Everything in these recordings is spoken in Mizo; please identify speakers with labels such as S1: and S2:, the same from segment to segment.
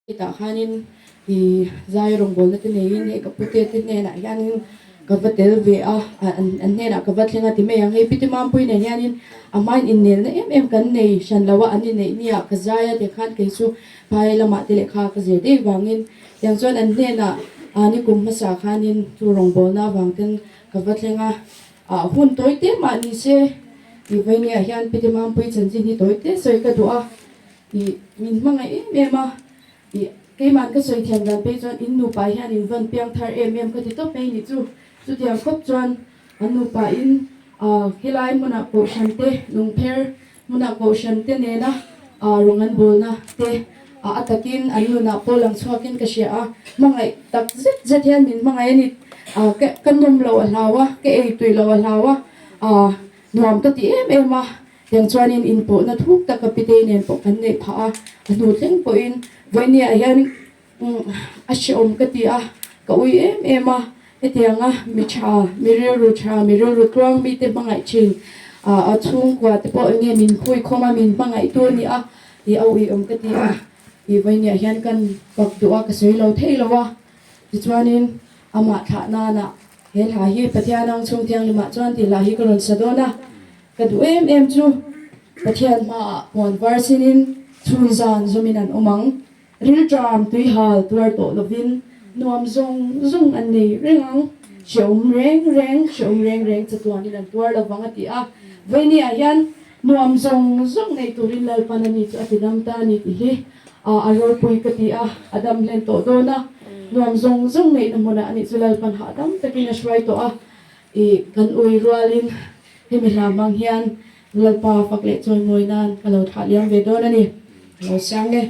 S1: Hetah khanin i zai rawngbawlna te neiin hei ka pute te hnenah hianin ka va tel ve a, an hnenah ka va thleng a ti mai ang. Hei Pite Mampui nen hianin a hmain innelna em em kan nei hran lo a, an inneih nia ka zai a tikhan kei chu phai lamah te lehkha ka zir daih vangin tiang chuan an hnenah nikum hmasa khanin chu rawngbawlna avang ten ka va thleng a. Hun tawi te mah ni se i vawinia hian Pite Mampui chanchin hi tawi te sawi ka duh a. Ih, min hmangaih em em a, ih, keimah ka sawi thiam dan phei chuan in nupa hian in vawn piang thar em em ka ti tawp mai ni chu. Chutiang khawp chuan an nupa in ah helai hmunah kohhran te, lungpher hmunah kohhran te nena ah rawng an bawlna te ah a takin an nunah pawh lang chhuakin ka hria a, hmangaih tak zet zet hian min hmangaih a ni. Ah ka ka nawm loh a hlau a, ka ei tui loh a hlau a, ah nuam ka ti em em a. Tiang chuanin inpawhna thuk tak a pitei nen pawh kan neih phah a, a hnu thleng pawhin vawinia hian a hrehawm ka ti a, ka ui em em a, hetianga mi tha, mi rilru tha, mi rilru tluang mite hmangaih thin a chhungkua te pawh enge min khuikhawm a, min hmangaihtu a ni a tih a uiawm ka ti a, tih vawinia hian kan pak duh a, ka sawi lo thei lo a, tichuanin amah thlah nana he hla hi Pathian ang chhung thianghlimah chuan tih hla hi ka rawn sa dawn a. Ka duh em em chu Pathian hmaah puan var sinin chhun zan zawmin an awm ang. Rilṭam tuihal tuar tawh lovin nuam zawng zawng an nei reng ang. Hrehawm reng reng, hrehawm reng reng chatuanin an tuar lovang a ti a. Vawinia hian nuam zawng zawng nei turin Lalpan a ni chu a ti dam ta a ni tih hi a ropui ka ti a, a dam hlen tawh dawn a. Nuam zawng zawng neihna hmunah a nih chu Lalpan hahdam takin a hruai tawh a. I kan ui rualin hemi hla hmang hian Lalpa fak leh chawimawi nan ka lo thlah liam ve dawn a ni. Ka lo siang e.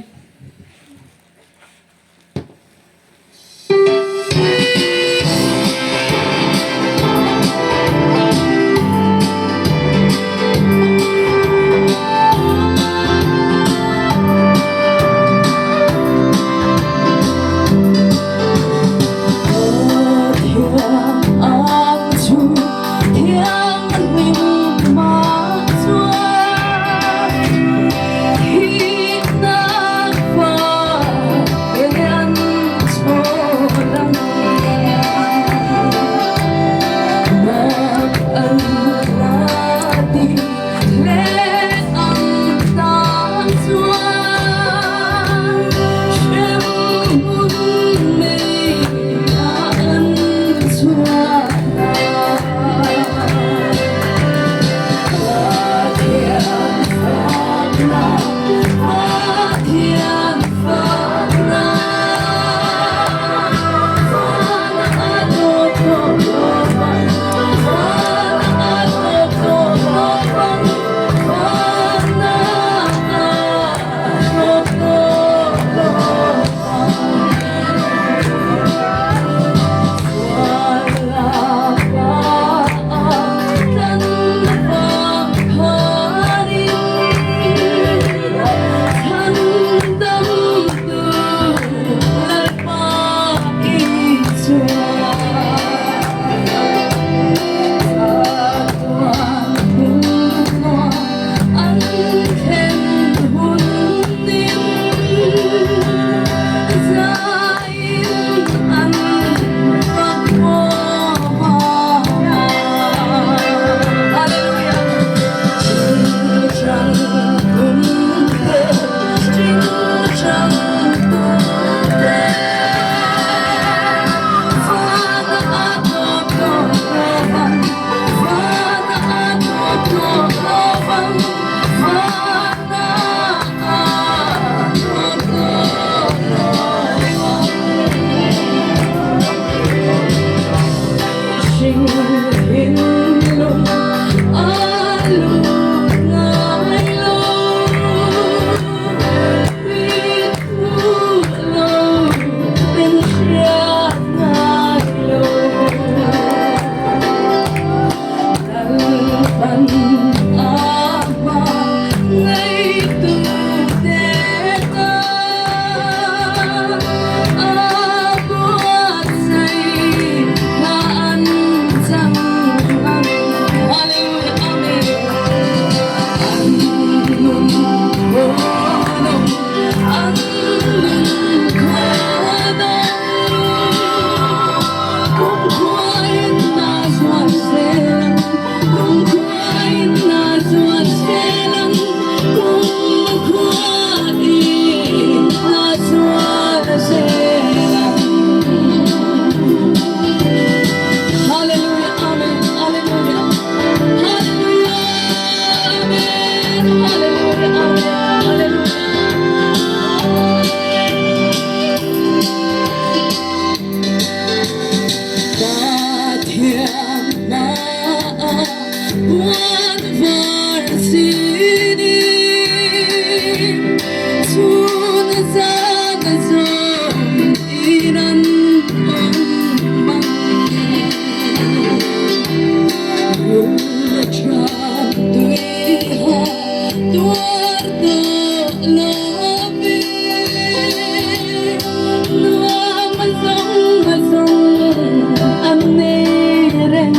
S1: Kan nei reng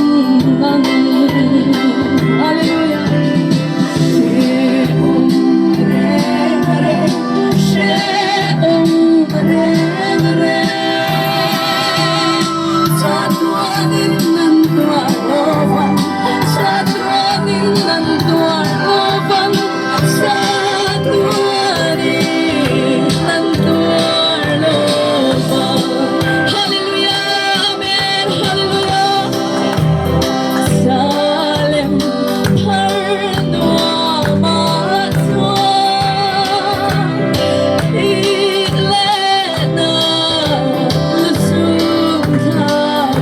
S1: ang. Hallelujah. Hrehawm reng reng, hrehawm reng reng. Chatuanin nan tuar lovang, chatuanin nan tuar lovang, chatuanin nan tuar lovang. Hallelujah, Amen, Hallelujah. Salem thar nuam ah chuan thih leh na lusum thla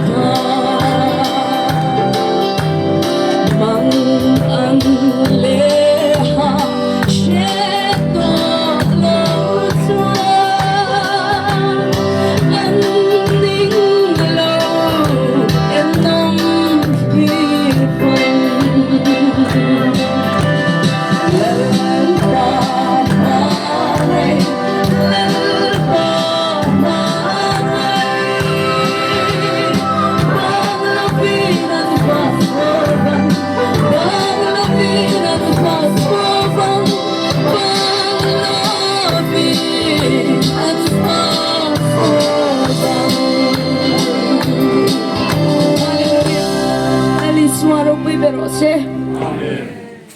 S1: kha mang ang leh ha hre tawh lo chuan an ning lo ennawm thlir pawn Lalpa hmangaih, Lalpa hmangaih, bang lovin an hmafawvan, bang lovin an hmafawvan, bang lovin an hmafawvan. Hallelujah! Lal Isua ropui ber rawh se.